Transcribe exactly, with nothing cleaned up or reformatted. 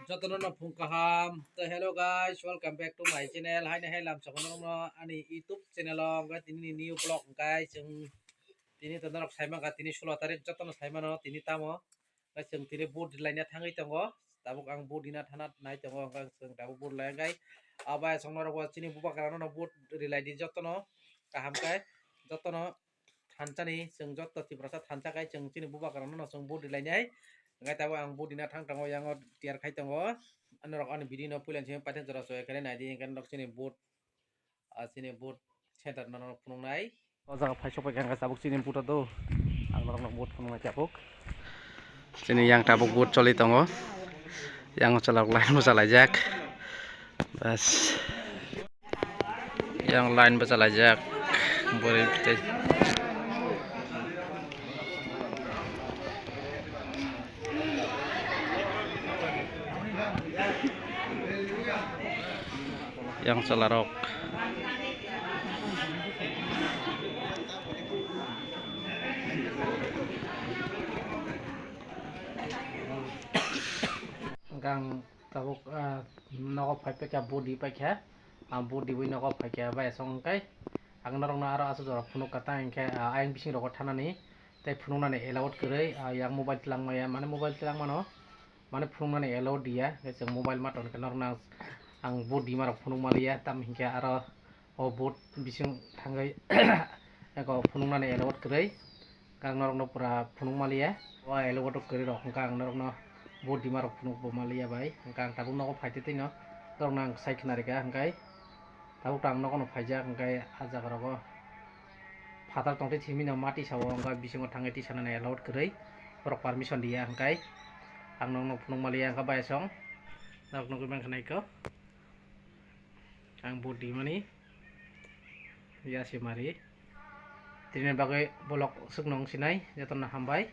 Jotono no phung kaham. To hello guys, welcome back to my channel. Haino hai lamsao norokno ani YouTube channel o hwnkhe tini ni new vlog hwnkhe chwng tini to norok saimangkha tini sulo tarik jotono saimano tini tamo. Hwnkhe chwng tini vote rilaina thangwi tongo. Tabuk ang vote rina thana nai tongo hwnkhe chwng tabuk vote rilai hwnkhe abo aswk norok bo chini bubagra no vote rilai di jotono kaham khe jotono thansa ni chwng joto Tiprasa thansa khai chwng chini bubagra no chwng vote rilai nai. Hwnkhe tabuk ang vote rina thang tongo yang o tiyar khai tongo. Norok ani video no puila simi paithak jora so ekhane nai di hwnkhe norok chini vote ah, chini vote center no phunuk nai. O jaga phai sok pai kha tabuk chini vote do. Ang norok no vote phunuk nai tabuk. Chini yang tabuk vote choli tongo. Yang chalok line bo chalaijak. Bas. Yang line bo chalaijak. Bwrwi tei yang chwlarok. Hwnkhe ang tabuk, ah, nogo phai paikha, vote di paikha. Ang vote diwi nogo phaikha, bai aswk hwnkhe ang norokno aro aswk jora phunuk kha, tang hinkhe, ah, ayang bising rogo thanani tei phunuknani allowed kwrwi, ah, yang mobile twlangmaya, mane mobile twlangmano, mane phunuknani allowed diya, hwnkhe chwng mobile ma tongkhe norokno ang, ang vote dimarok phunuk maliya, tamo hinkhe aro o vote bising thangwi eko phunuknani allowed kwrwi. Ang norokno pura phunuk maliya. O allowed kwrwi rok hwnkha ang norokno vote dimarok phunuk bo maliya bai. Hwnkha ang tabuk nogo phaitwi twino norokno ang sai khna rikha hwnkhe tabuk to ang nogono phaijak hwnkhe ah jaga rogo phatar tongtwi thwimino ma tisa o hwnkha bisingo thangwi tisanani allowed kwrwi borok permission diya hwnkhe ang norokno phunuk maliya hwnkha bai aswk norok nugwi mankha naikho. Ang vote dimani yasi mari. Tini bagwi bolok swkno wng sinai, jotono hambai.